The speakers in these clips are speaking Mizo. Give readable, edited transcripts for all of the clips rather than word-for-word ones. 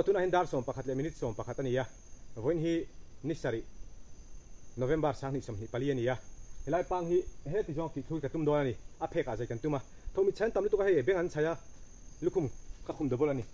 Aw tunah hian dar 11 leh minute 11 a ni a, vawiin hi ni sarih November 2024 a ni a, helai pang hi heti zawng tih thlui ka tum dawn a ni, a phek ah zai kan tum a, tho mit chhan tam lutuk a hei beng an chhai a, lukhum ka khum double a ni.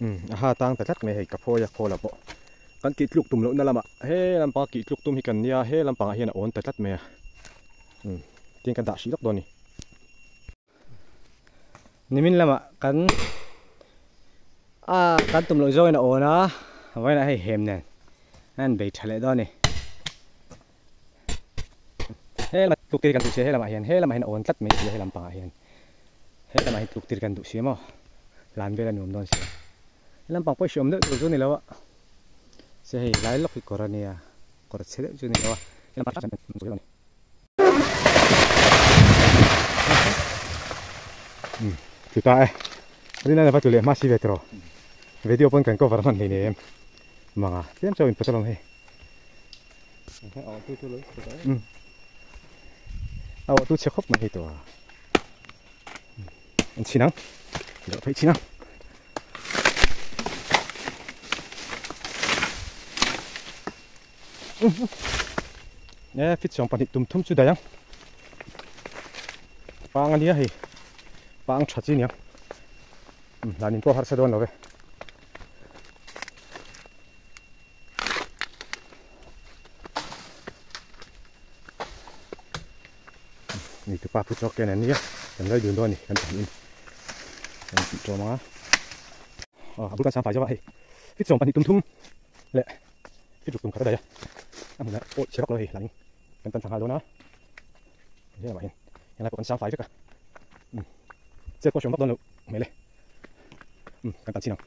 Umm a ha tang ta tlat mai hei ka phawi a khawl a pawh kan tih tluk tum lohna lamah he lampanga kih tluk tum hi kan nia he lampangah hian a awn ta tlat mai a umm tin ka dah hrih lawk dawn a ni. Nimin lamah kan a kan tum loh zawngin a awn a vawiinah hei hem nen a han bei tha leh dawn a ni. He lamah tluk tir kan duh si a he lamah hian he lamah hian a awn tlat mai si a he lampangah hian he lamah hian tluk tir kan duh si a maw lan vel a nuam dawn si a he lampang pawh hriawm deuh tur chu a ni lo a se hei lai lawk hi kawr a nia kawr chhe deuh chu a ni lo a he lampang umm chu ta e rin a va tlu leh hma si ve tawh video pawn kan cover hman hleinem em manga tlem chauh in pawt alawm hei. A awh tu chhe khawp mai hei tawh a an chhin ang deuh phei chhin ang e fit sawng pahnih tum thum chu daih ang pang ania hei pang tha chi aniang hlanin pawh harsa dawn lo ve. Ni tu pa phu chawk ken an nia kan lo dun dawn a ni kan pahnihin kan tih tawm ang a aw a bul kan sang fai zawk a hei fit 22 tum thum leh fit ruk tum khat a daih a a hmunah pawh chhe vak lo hei hlanin kan tan thla nghal dawn a he lamah hian helai pawh kan sang fai vek a umm chet pawh hriam vak dawn lo hmel e umm kan tan chin ang.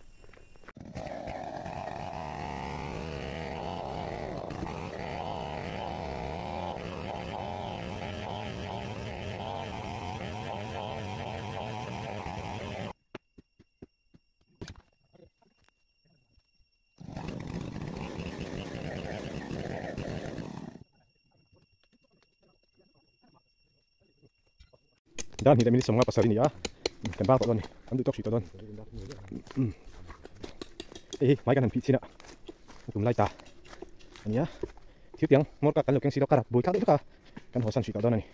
Dar hnih leh minute 57 a ni a, kan bak tawh dawn a ni, kan duh tawk hrih tawh dawn. Hei hi hmai kan han phih chin a, a tum lai ta a ni a, thil tiang hmawr kha kan lo keng si lo kar a, bui thlak deuh hlek a, kan haw san hrih tawh dawn a ni.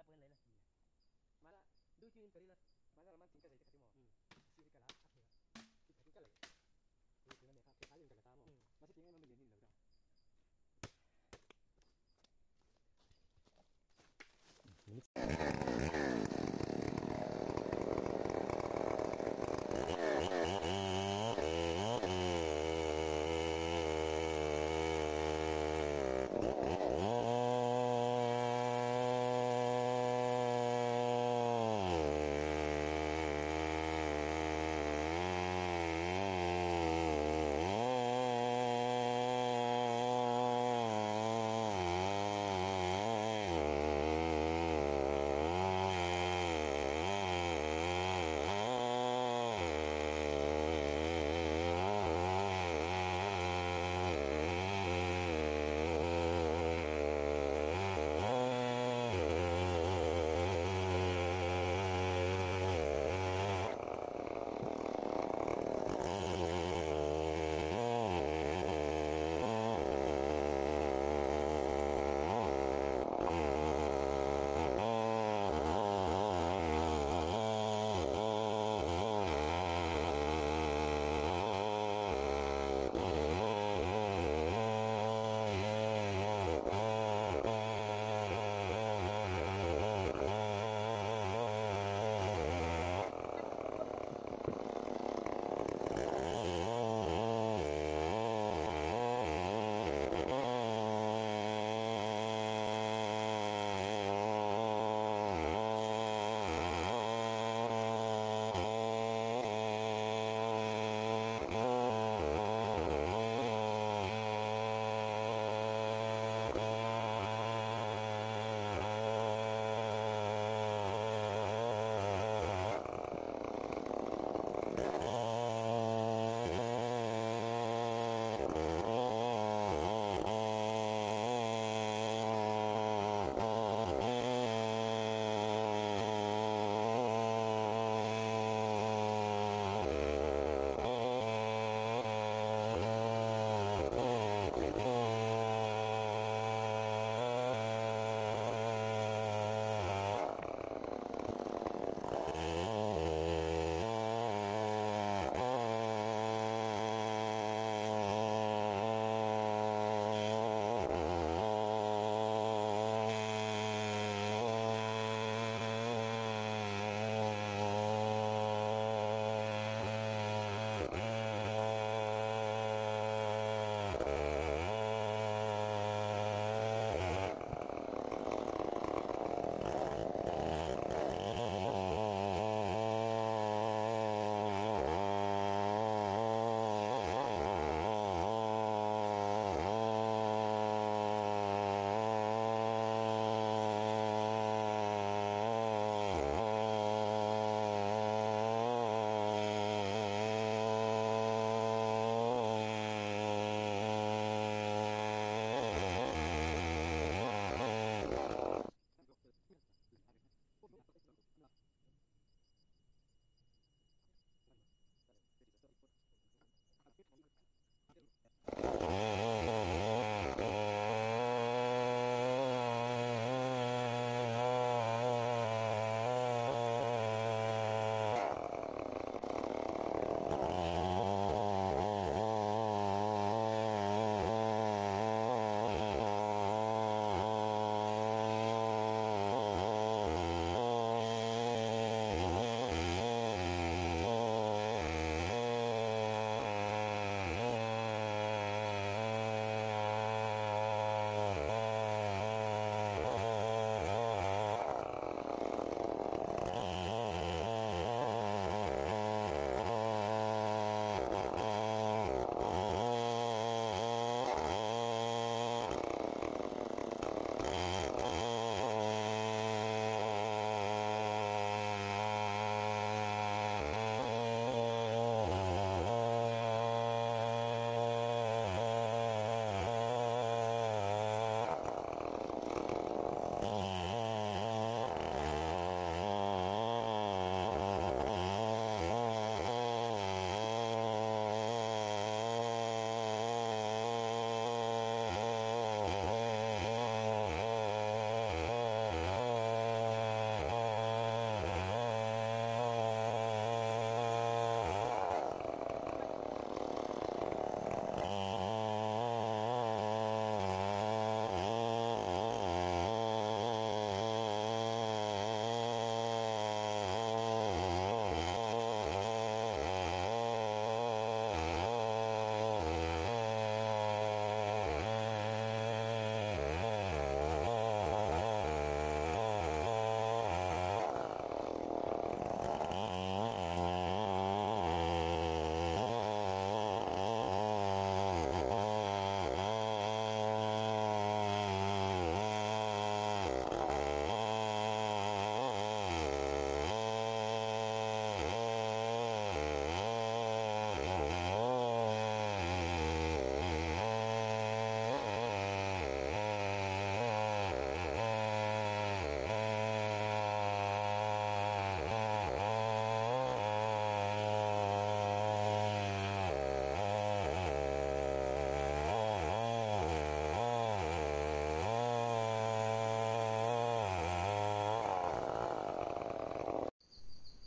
pawhin lei la. Mana du chungin ka ril a, mana man thing ka zei te kha chu maw si hi ka la a phei a, ti khatin ka lei a, tuna me kha phei khalin ka la ta maw, mahse tiang em em a lian hi ni lo ta.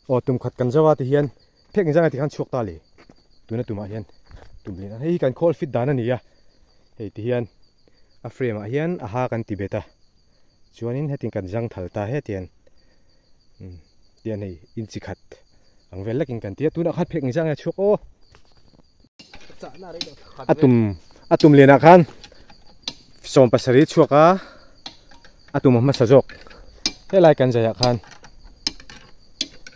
Aw tum khat kan zo a ti hian phek engzah nge ti khan chhuak ta le tuna tumah hian tum leh nan hei hi kan khawl fit dan a ni a hei ti hian a frame ah hian a ha kan ti bet a chuanin hetin kan zang thal ta heti hian umm tian hei inchi khat ang vel lekin kan ti a tunah khan phek engzah nge chhuak aw a tum a tum lianah khan sawm pasarih chhuak a a tum a hmasa zawk helai kan zaiah khan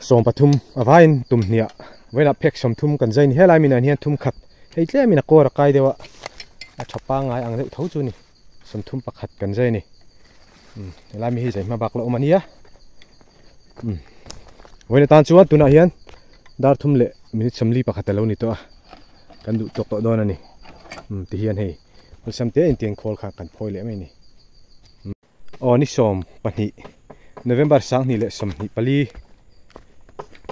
13 a vaiin tum hniah vawiinah phek 30 kan zai a ni helai minah hian thum khat hei tlemin a kawr a kai deuh a a tha pangngai ang deuh tho chu a ni 31 kan zai a ni helai mi hi zai hma bak la awm a nia vawiin atan chuan tunah hian dar thum leh minute 41 a lo ni tawh a kan duh tawk tawh dawn a ni tihian hei awlsam te intiang khawl kha kan phawi leh mai a ni. Aw ni 12 November 2024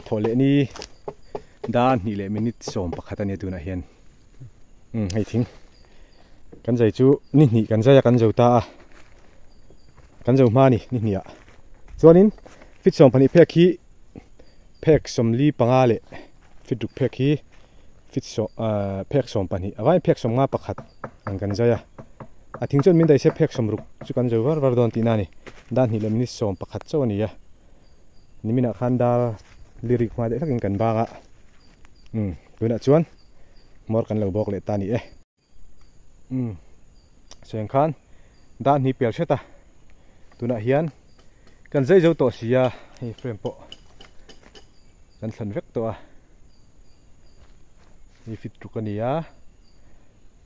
thawh leh ni dar hnih leh minute 11 a nia tunah hian umm hei thing kan zai chu ni hnih kan zai a kan zo ta a kan zo hma a ni ni hnih ah chuanin feet 12 phek hi phek 45 leh feet ruk phek hi feet saw ahh phek 12 a vaiin phek 51 ang kan zai a a thing chuan min daih se phek 60 chu kan zo var var dawn tihna a ni dar hnih leh minute 11 chauh a ni a niminah khan dar lirik hma deuh hlakin kan bang a umm tunah chuan hmawr kan lo bawk leh ta a ni e umm seng khan dar hnih pel hret a tunah hian kan zai zo tawh si a hei frame pawh kan thlan vek tawh a hei fit ruk a ni a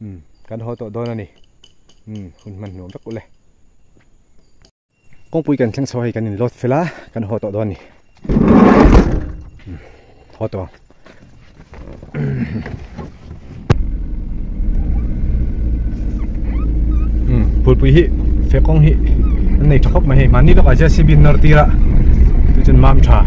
umm kan haw tawh dawn a ni umm hun hman hnuam vek ule kawngpui kan thleng chho a hei kan in load fel a kan haw tawh dawn a ni umm haw tawh ang umm phulpui hi feh kawng hi an nei tha khawp mai hei mahni lawkah JCB an nawr tir a chu chuan mam tha.